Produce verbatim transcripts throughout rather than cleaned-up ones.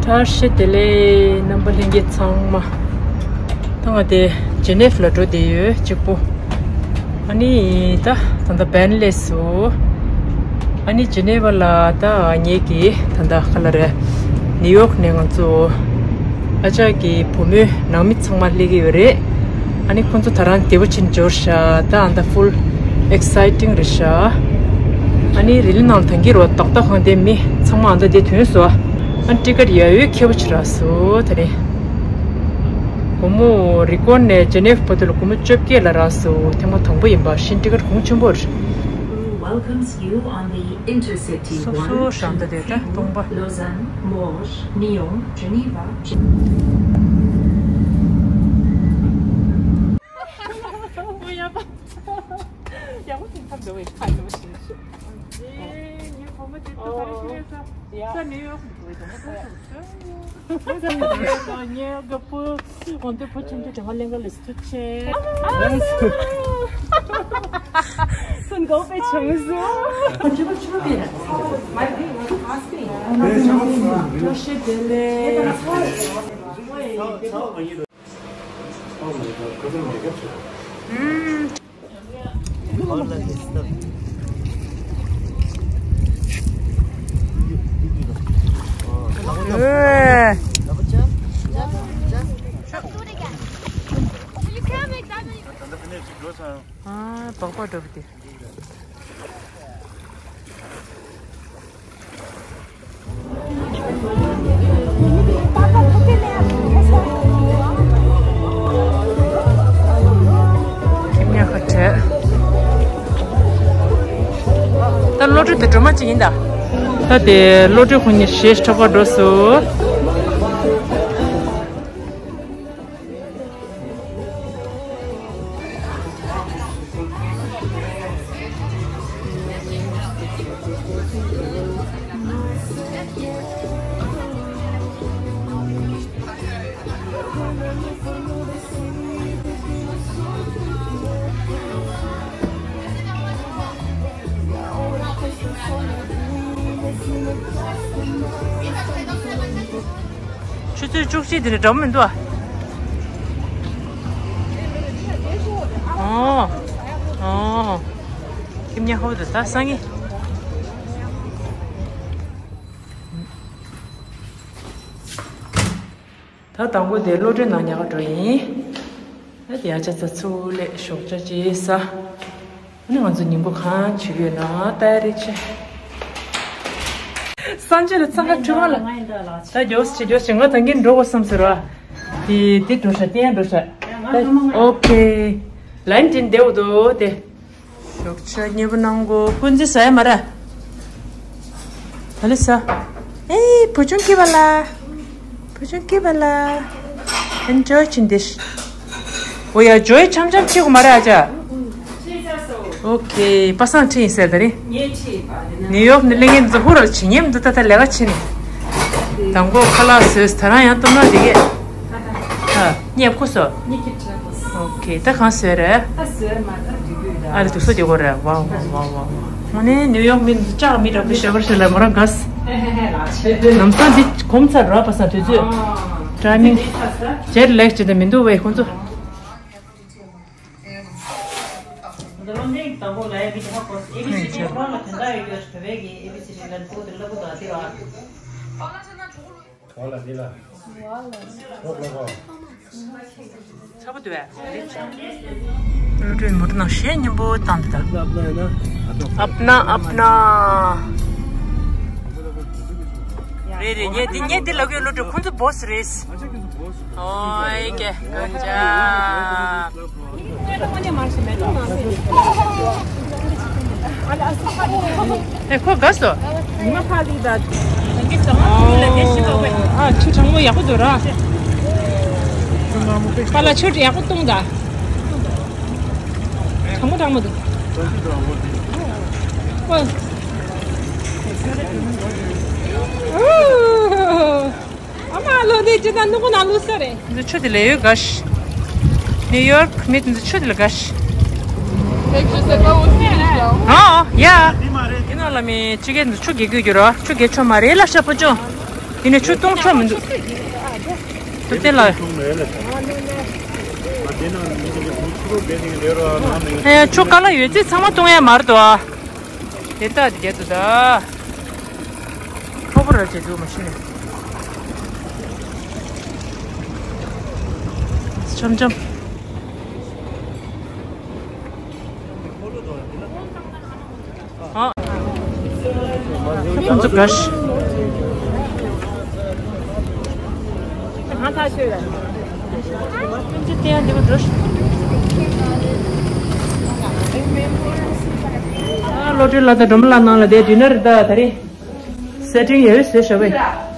བཀྲ་ཤིས་བདེ་ལེགས་རྣམ་པ་ལྷན་རྒྱས་ཚང་མ། ད་ང་དེ་ཇི་ནེབ་ལ་འགྲོ་བསྡད་ཡོད་གཅིག་པོ། ཨ་ནི་ད་ད་ལྟ་བན་སླེབས་སོང་། ཨ་ནི་ཇི་ནེབ་ལ་ད་ངེད་ཀྱི་ད་ལྟ་ག་ལ་རེད། ནིའུ་ཡོག་ནས་ང་ཚོ་ཨ་ཅག་གི་བུ་མོའི་ནང་མི་ཚང་མ་སླེབས་ཀྱི་ཡོད་རེད། ཨ་ནི་ཁོང་ཚོ་ད་རང་བདེ་པོ་ཕྱིན་འབྱོར་ཤག་ད་ཨ་ད་ཕུལ་ཨེག་སའི་ཊིང་རེད་ཤག་ཨ་ནི་རི་ལི་ནང་ལ་ཐང་གི་རོ་ཏག་ཏག་གང་དེ་མི་ཚང་མ་ཨ་ད་དེ་ཐོན་སོང་། ཨ་ནི་ཊི་ཀེ་ཊི་ཡ་ཡོད་ཁེ་པོ་ཅིག་རག་སོང་ད་རེད། སྒོར་མོ་རི་ཀོན་ནས་ཇི་ནེབ་བར་དུ་ལ་སྒོར་མོ་བཅོ་བརྒྱད་ལ་རག་སོང་། ཐེངས་མ་དང་པོ་ཡིན་པ་ཤིན་ཊི་ཀེ་ཊི་གོང་ཆེན་པོ་རེད། Welcomes you on the Intercity སོ་སོ་ཞང་ད་དེ་ད་སྟོང་པ། Lausanne, Morges, Nyon, Geneva. ཡག་པོ་ཡག་པོ་ཐུག་ཐབས་འདུག་བས་ཁ་ཡོད་ཞིག་ཞིག་ཨེ་ངའི་བུ་མོ་དེ་ཚོ་ག་རེ་ཞིག་རེད་ས་ས་ནིའུ་ཡོག་འདུག་བས་དང་པོ་ཐུག་ངའི་ག་པུ་འོན་ཏེ་བུ་ཆུང་ཆུང་དྲན་པ་ལེན་ག་ལས་ཐུག་ཆེ། སུན་གོ་པའི་ཆུང་སུ། ཁོ་ཆུ་ཆུ་པའི་ར་ཚ་བ་མ་རེད་ང་ཚོ་ཨ་སི་པའི་ཡང་ན་ཚ་བ་ཞེ་དྲག་ལས། ཨ་བག་པ་འགྲོ་བ་དེ། ཁྱིམ་ཉག་ཁ་བྲལ། ད་གློ་གྲོས་དེ་སྒྲོལ་མ་གཅིག་ཡིན་ད། ད་དེ་གློ་གྲོས་ཁོང་གཉིས་གཞས་འཁྲབ་པར་འགྲོ་སོང་། ཆུ་ཚོད་བཅུ་གཅིག་དེ་ནས་འགྲོ་མི་འདུག་ཨ། ཨོ། ཨོ། ཁྱིམ་ཉག་ཧོ་དུ་ད་སང་ངེ། ད་དང་པོ་དེ་གློ་གྲོས་ནང་ཉག་ག་འགྲོ་ཡིན། ད་དེ་ཡ་ཆ་ཚ་ཚུགས་ལེ་ཞོགས་ཇ་ཅེ་ས། ཨ་ནི་ང་ཚོ་ཉིན་གུང་གང་བྱེད་ཀྱི་ཡོད་ན་ལྟ་ཡ་རེ་ཆེ། སང་ཆེ་ལ་ཚང་ཁ་ཁྲི་མ་ལ། ད་མགྱོགས་ཆེ་མགྱོགས་ཆེ་ང་ད་གིན་འགྲོ་དགོས་བསམ་ཟེར་བ། དེ་དེ་འགྲོ་ཤ་བསྟན་འགྲོ་ཤ། ད་ཨོ་ཁེ། ལན་ཏིན་དེའུ་དོ་དེ། ཞོགས་ཇ་མཉེས་པོ་གནང་གོ་ཀུན་རྫི་ཟ་ཡ་མ་ར། ད་ལི་ས། ཨེ་བུ་ཆུང་ཀི་བ་ལ། བུ་ཆུང་ཀི་བ་ལ། ཨན་ཇོ་ཆིན་དེ་ཤི། འོ་ཡ་ཇོའི་འཆམ་འཆམ་ཆེ་གོ་མ་ར་ཨ་ཅག་ཨོ་ཁེ་པ་སང་ཁྲི་ཡིན་ཟེར་ད་རིང་། ནིའུ་ཡོག་ནི་གླེང་ངེ་འཛི་ཧུ་ར་ཆི་ཉེམ་འདུ་ད་ད་ལས་ཀ་ཆི་ནི། དང་པོ་ཁ་ལག་བཟོས་ད་རང་ཡང་སྟོབས་ན་དེ་གས། ཨ་ཉེ་ཁུ་སོ། ཨོ་ཁེ་ད་གང་བཟོས་རེད། ཨ་རེ་དུག་སོ་དེ་གོ་རེད། ཝའོ་ཝའོ་ཝའོ་ཝའོ། དངོས་གནས་ནིའུ་ཡོག་མི་འདི་ལྕགས་མི་འདྲ་པོ་ཞེ་པོ་ཞིག་ལ་མོ་རང་དགའ་སི། ལམ་སང་འདི་གོམ་ཚར་ར་པ་སང་དུས་ཚོད། ཊའི་མིང་། ཇེཊ་ལེག་བྱེད་དེ་མི་འདུག་བས་ཁོང་ཚོ། ཚ་པོ་འདུག་བས། བློ་གྲོས་མུར་ནང་གཞས་སྙན་པོ་བཏང་འདུག་ད། ཨབ་ན་ཨབ་ན། རེད་རེད། ངས་འདི་ངས་འདི་ལབ་ཀྱི་ཡོད། བློ་གྲོས་ཁོང་ཚོ་བོ་སི་རེད། ཨོ་ཨེ་ཀེ་གོད་ཇབ། ཨེ་ཁོ་དགའ་སོ། ཨ་ཆུ་གྲང་མོ་ཡག་པོ་འདུག་ར། པཱ་ལགས་ཆུ་ཡག་པོ་བཏུང་ད། གྲང་མོ་གྲང་མོ་འདུག་ཨ་མ་ལོ་དེ་ཅི་ད་ནུ་གུ་ན་ལུ་ས་རེད། འདི་ཆུ་དེ་ལས་ཡོད་ག་ཤི། ནིའུ་ཡོག་མི་དེ་ཚོ་ཆུ་དེ་ལ་དགའ་ཤི། ཨ་ཡ། དེ་ནང་ལ་མི་ཆུ་རྐྱལ་འདི་ཆུ་རྐྱལ་རྒྱུག་རྒྱུག་རོགས། ཆུ་རྐྱལ་ཆོ་མ་རེད་ལ་ཤ་པོ་ཅོ། ཡིན་ནའི་ཆུ་བཏུང་ཆོག་མི་འདུག་ཐུབ་བསྟན་ལགས། ཨེ། ཆུ་ག་ལ་ཡོད་ཚད་ཚང་མ་བཏུང་ཡ་མ་རེད་དོ། དེ་ལྟ་དེ་རྒྱལ་དུ་ད། ཁོ་པོ་ར་བྱེད་འདུག་མ་ཤི་ནས། འཆམ་འཆམ། ཨ། ཁོང་ཚོ་དགའ་ཤི། ང་ཐག་ཆོད་ལ། ཁོང་ཚོ་བལྟས་ཡ་འདི་མོ་འགྲོ་ཤི། ཨ། བློ་གྲོས་ལགས་དང་སྒྲོལ་མ་ལགས་ནང་ལ་བསྡད་ཌི་ནར་ད་ད་རེད། སེ་ཊིང་ཡོད་ཟེར་ཞོག་པས།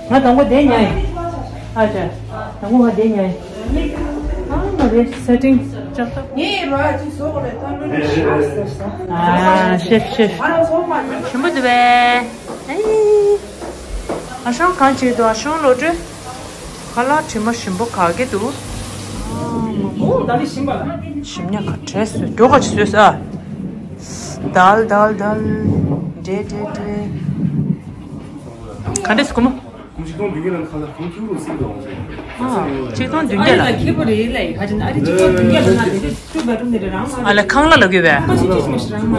ང་དང་པོ་བསྡད་ཉན་ཡིན། ཨ་ཅག་དང་པོ་ང་བསྡད་ཉན་ཡིན། ཨ་མ་རེད། སེ་ཊིང་ལྕགས་ཐབ། ངས་རོ་ཨ་ཅིག་བཟོ་དགོས་རེད། ད་ལོ་ནས་ཤར་ཟེར་ས། ཨ། ཤེབ་ཤེབ། ང་རང་བཟོ་མ་ཤིན་པོ་འདུག་པས། ཨེ། ཨ་ཞང་གང་བྱེད་འདུག་ཨ་ཞང་བློ་གྲོས། ཁ་ལག་དྲི་མ་ཞིམ་པོ་ག་གེ་འདུག་ཨོ་ད་ནི་ཞིམ་པ་ལ། ཞིམ་ཉ་ག་བྲེས་སོས་འགྲོ་ག་ཅི་སོས་ས། དལ་དལ་དལ། འདྲེ་འདྲེ་འདྲེ། ག་འདྲས་སྐུ་མོ། ཆིག་སྟོང་བདུན་བརྒྱ་ལ་ཁ་ལག་གང་ཁྱུག་རུ་སྲིད་དོ། ཨ། ཆིག་སྟོང་བདུན་བརྒྱ་ལ། ཁེ་པོ་རེད་ལ་ཡི་ཁ་ཅན་ཨ་རི་ཆིག་སྟོང་བདུན་བརྒྱ་ལ་ན་དེ་འདྲས་ཤུ་བ་རུ་ནི་རེ་རང་མ་རེད། ཨ་ལ་ཁང་གླ་ལ་དགོས་པས། ཁ་ཅིག་ཅིག་མ་ཤི་རང་མ་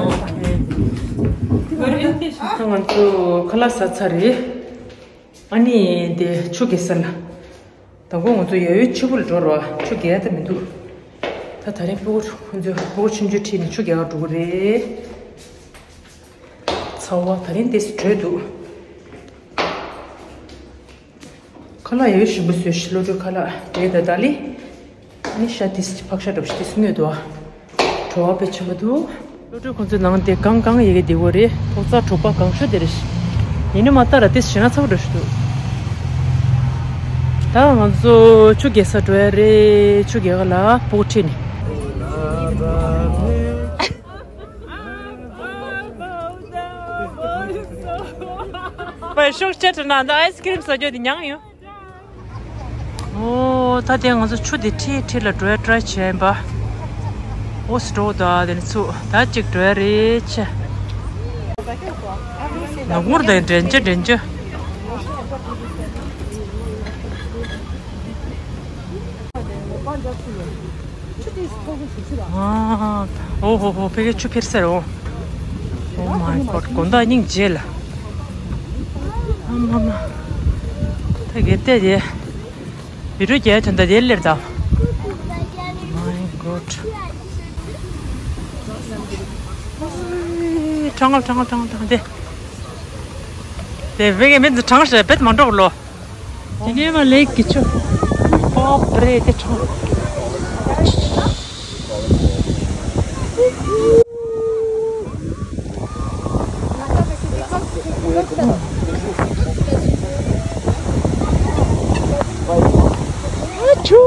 རེད། ང་ཚོ་ཁ་ལག་ཟ་ཚར་རེད། ཨ་ནི་དེ་ཆུ་རྐྱལ་ས་ལ། དང་པོ་ང་ཚོ་ཡ་ཡོའི་ཆུ་བུར་འགྲོ་རོགས། ཆུ་རྐྱལ་ད་མི་འདུག་ད་ད་རིང་སྤུ་གུ་ཁོ་ཚོས་སྤུ་གུ་ཆུང་ཆུང་ཁྲིད་ནས་ཆུ་རྐྱལ་ག་འགྲོ་གི་རེད། ཚ་བ་ད་རིང་ཏོག་ཙམ་དྲོས་འདུག་ཁ་ལག་ཡ་ཡོ་ཞིམ་པོ་བཟོས་ཤིག་བློ་གྲོས་ཁ་ལག་འབྲས་དང་ཏག་ལི། ཨ་ནི་ཤ་ཏོག་ཙམ་ཕག་ཤ་འདྲ་པོ་ཞིག་ཏོག་ཙམ་སྔོས་འདུག་ཨ། བྲོ་བ་དཔེ་ཆེན་པོ་འདུག་བློ་གྲོས་ཁོང་ཚོའི་ནང་དེ་གང་གང་ཡི་གེ་བདེ་བོ་རེད། ཐོག་རྩེག་གྲོགས་པོ་གང་ཤོས་དེ་རེད། ཡིན་ནི་མ་ལྟ་ར་དེ་ཞེ་ན་ཚ་བོ་འདྲ་ཞིག་འདུག་ད་ང་ཚོ་ཆུ་རྐྱལ་ས་འགྲོ་ཡ་རེད། ཆུ་རྐྱལ་ག་ལ་སྤུ་གུ་ཁྲིད་ནས། བའི་ཤོག་ཆེ་ཁྲི་ན་ད་ཨའི་སི་ཀི་རིམ་ཟ་རྒྱུ་དེ་མྱངས་ཡོང་། ཨོ། ད་དེ་ང་ཚོ་ཆུ་དེ་ཁྲིད་ཁྲིད་ལ་འགྲོ་ཡ་ཊ་རའི་བྱས་ཡིན་པ། ཨོ་སི་འགྲོ་ད་དེ་ནི་ཚུགས་ད་གཅིག་འགྲོ་ཡ་རེད་ཆེ། ནག་མོར་དང་འདྲེན་ཆ་འདྲེན་ཆ། ཨོ་ཧོ་ཧོ། ཕ་གིའི་ཆུ་འཕེར་ས་རེད། ཨོ། Oh my god། དགོང་དག་སྙིང་རྗེ་ལ། ཨ་མ་མ། ད་གེ་ཏེ་དེ། བི་ཌིའོ་རྒྱག་དོན་དག་དེ་ལེར་ད། My god། གྲང་ངར་གྲང་ངར་གྲང་ངར་གྲང་དེ། དེ་བེ་གེ་མེད་གྲང་ཞེ་བེད་མ་འགྲོ་ལོ། དེ་ནས་མ་ལེགས་ཀྱི་ཆུ། ཨོ་པ་རེད་དེ་གྲང་། ཨ་ཆུ།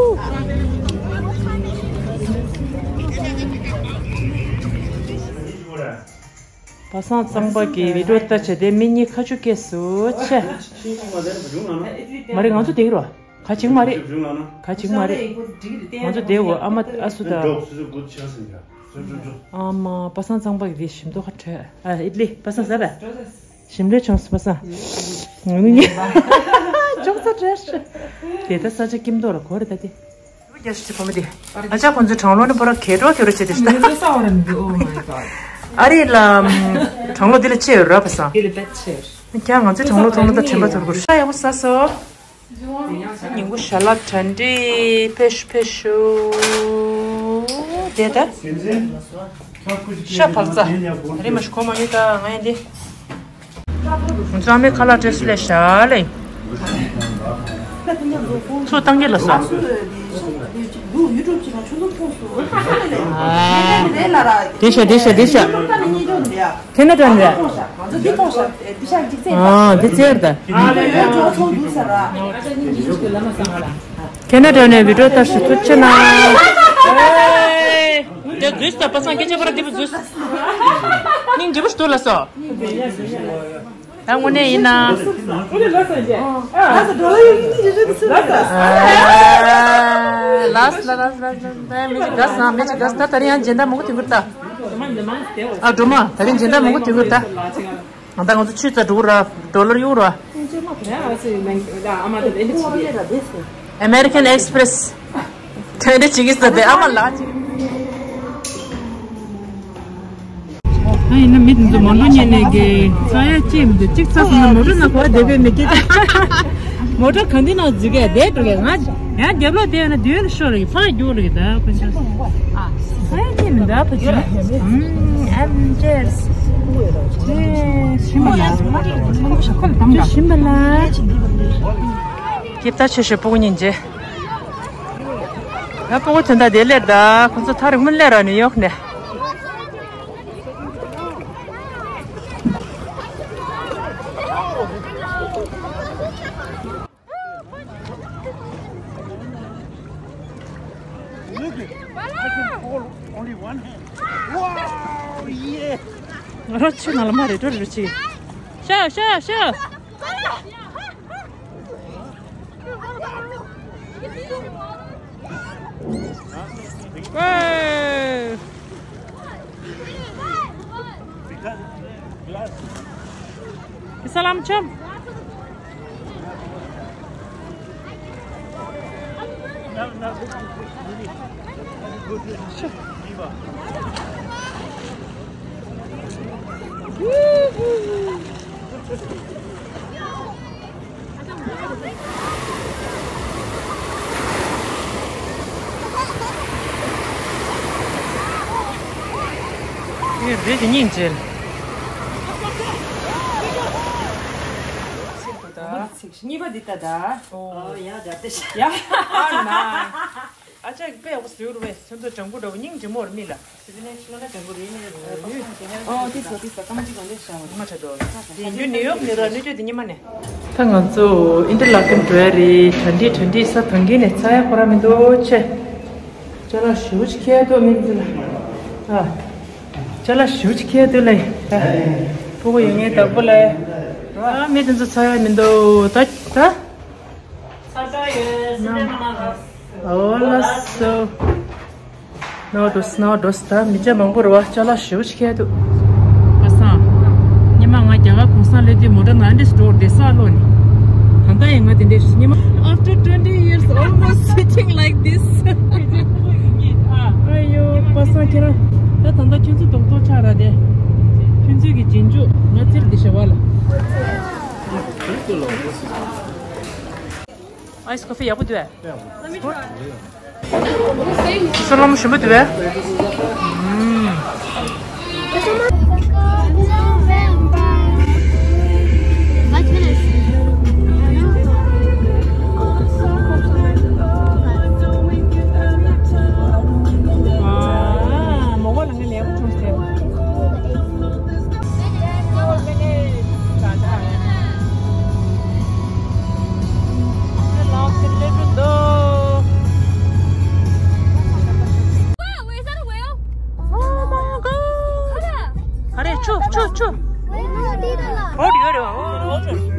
པ་སངས་གཙང་པ་གི་བི་ཌིའོ་ལྟ་བྱས་ཏེ་མི་གཉིས་ཁ་ཆུ་སྐྱེས་སུ་ཆེ། མ་རེད། ང་ཚོ་དེ་གི་རོ། ག་ཅིག་མ་རེད། ག་ཅིག་མ་རེད། ང་ཚོ་དེ་འོ་ཨ་མ་ཨ་སུ་ད། ཨ་མ་པ་སངས་གཙང་པ་གི་དེ་ཞིམ་མདོག་ཁ་བྲལ། ཨ་ཨི་ལི་པ་སངས་ཟ་བས། ཞིམ་ལས་ཆང་སུ་པ་སངས། ཅོག་ཙེ་བྲལ་ཤག་དེ་ད་ས་ཆ་ཀིམ་མདོག་ལ་གོ་རེད་ད་དེ། རྒྱ་ཤི་བུ་མོ་དེ། ཨ་ཅག་ཁོང་ཚོའི་གྲང་ལོ་ནི་པོ་ར་གད་རོ་གད་རོ་བྱེད་དེ་ཤི་ད། ཨ་རི་ལ། གྲང་ལོ་འདི་ལ་ཆེ་ཡོད་ར་པ་སངས། ཁྱེད་ང་ཚོའི་གྲང་ལོ་མཐོང་ན་ད་དྲན་པ་ཚོར་དགོས་ཤ་ཡག་པོ་ཟ་སོ། ཉིན་གུང་ཞལ་ལག་གྲ་སྒྲིག་ཕེབས་ཤོག་ཕེབས་ཤོག་དེ་ད། ཤ་བག་ཚ། རེ་མ་ཞིག་གོ་མ་ཡོད་ད་ང་ཡིན་དེ། ང་ཚོ་ཨ་མའི་ཁ་ལག་སྤྲད་སུ་ལས་ཞལ་ལས། ཚུར་བཏང་གི་ལ་ས། དེ་ཤ་དེ་ཤ་དེ་ཤ། ཁེ་ན་ཌ་ནས། ཨ་འདི་ཙེར་ད། ཁེ་ན་ཌ་ནས་བི་ཌིའོ་ལྟ་ཞིག་ཐུགས་ཆེ་གནང་། དེ་འཛུལ་ས་པ་སངས་སྐད་ཆ་པར་འདི་པ་འཛུལ་ས། སྙིང་རྗེ་པོ་ཞིག་འདུག་ལ་སོ། ད་དངོས་གནས་ཡིན་ན། ལ་ལ་ལ་ལ་ལ་མི་ཅིག་དགའ་སང་མི་ཅིག་དགའ་ད་ད་རིང་ཡང་སྦྱིན་བདག་མང་པོ་ཐོན་གི་རེད་ད། ཨ་སྒྲོལ་མ་ད་རིང་སྦྱིན་བདག་མང་པོ་ཐོན་གི་རེད་ད། ང་ད་ང་ཚོ་ཆུ་རྩ་འགྲོ་གི་ར་ཌོ་ལར་གཡུག་ར། American Express. དེ་འདྲ་བྱེད་ཀྱི་ཟེར་ཏེ་ཨ་མ་ལགས་ཅིག་ཨ་ཡིན་ན་མི་དེ་ཚོ་མོ་ཊ་ཉོས་ནས་གི་ཚ་ཡ་ཅིག་མི་འདུག་གཅིག་ཚ་སོང་ན་མོ་ཊ་ནང་གོ་བསྡད་པའི་མི་སྐྱིད། མོ་ཊ་ག་འདི་ནང་འཛུལ་གི་བསྡད་འགྲོ་གི། ང་ཡང་རྒྱབ་ལོགས་བསྡད་ཡོད་ན་མདུན་ལ་ཤོར་གི་ཕར་རྒྱུག་རེད་གི། ད་ཕ་ཆུ་ཚ་ཡ་ཅིག་མི་འདུག་ཕ་ཆུ། ཨམ་ཅེར་ཞིམ་པ་ལ་ཅུ་ཞིམ་པ་ལ། སྐྱིད་ད་ཆེ་ཤོས་སྤུ་གུ་གཉིས་མཇལ། ང་སྤུ་གུ་དོན་དག་དེ་ལེར་ད་ཁོང་ཚོ་ཐག་རིང་མོ་སླེབས་ར་ནིའུ་ཡོག་ནས། Look at, I can hold only one hand. Wow, yeah. ང་རང་ཆུ་ནང་ལ་མ་རེད་འགྲོ་རེ་རེ་ཆི། ཤ་ཤ་ཤ། Salam chum. ངས་རེད་དེ་སྙིང་རྗེ། གཉིས་པ་འདི་ལྟ་ད། ཨོ་ཡ་ད་ལྟ་ཤི། ཡ། ཨ་ན། ཨ་ཅག་གི་དཔེ་ཡག་པོ་ཟེར་བས། ཁྱོད་ཚོ་སྦྲང་བུ་འདྲ་བོ་སྙིང་རྗེ་མོ་རེད་མི་ལ། ཨོ་དེ་ཚོ་དེ་ཚོ་སྐར་མ་གཅིག་གོང་དེ་ཤ་བ། ཉི་མ་ཆ་དོ། དེ་ཡུན་ནིའུ་ཡོག་ནས་ར་སྣོད་བཅུད་དེ་ཉི་མ་ནས། ད་ང་ཚོ་ཨིན་ཊར་ལག་ཀན་འགྲོ་ཡ་རེད། གྲ་སྒྲིག་གྲ་སྒྲིག་ས་དང་གི་ནས་ཚ་ཡ་ཁོ་ར་མི་འདུག་ཆེ། ཅ་ལག་ཞེ་པོ་ཅིག་ཁྱེར་འདུག་མི་འདི་ལ། ཨ། ཅ་ལག་ཞེ་པོ་ཅིག་ཁྱེར་འདུག་ལ། ཨ། སྤུ་གུ་ཡོད་ངའི་བདག་པོ་ལ། ཨ་མི་འདི་ཚོ་ཚ་ཡ་མི་འདུག་ད་ད། ས་ཆ་ཡོད་སེམས་ཁྲལ་མ་གནང་རོགས། ཨོ་ལགས་སོ། ནོ་དུ་སྣོ་འགྲོ་སི་ད་མི་ཆ་མང་པོ་རེད་བ། ཅ་ལག་ཞེ་པོ་ཅིག་ཁྱེར་འདུག་པ་སངས། ཉི་མ་ང་རྒྱ་གར་གུང་སེང་སླེབས་དུས་མོ་ཊ་ནང་འདྲེས་འགྲོ་བསྡད་ས་ལོ་ནི། ད་ལྟ་ཡང་ང་དེ་འདྲས་ཉི་མ། After twenty years, almost sitting like this. ཨ་ཡོ་པ་སངས་ཁྱེད་རང་ད་ད་ལྟ་ཁྱོད་ཚོ་རྡོག་རྡོག་ཆགས་ར་དེ། ཁྱོད་ཚོའི་གི་རྗེས་འཇུག་ང་ཚིར་དེ་ཤ་བ་ལ། ཨའི་སི་ཀོ་ཕི་ཡག་པོ་འདུག་ཨ། ས་ལམ་ཞིམ་པོ་འདུག་ཨ། ཨ། མོག་པ་ལ་ངས་ལེགས་པོ་བྱུང་ཟེར། Oh my God! ཨ་རེ། ཆུ་ཆུ་ཆུ། ཨོ་ཡོད་རེད་བ། ཨོ།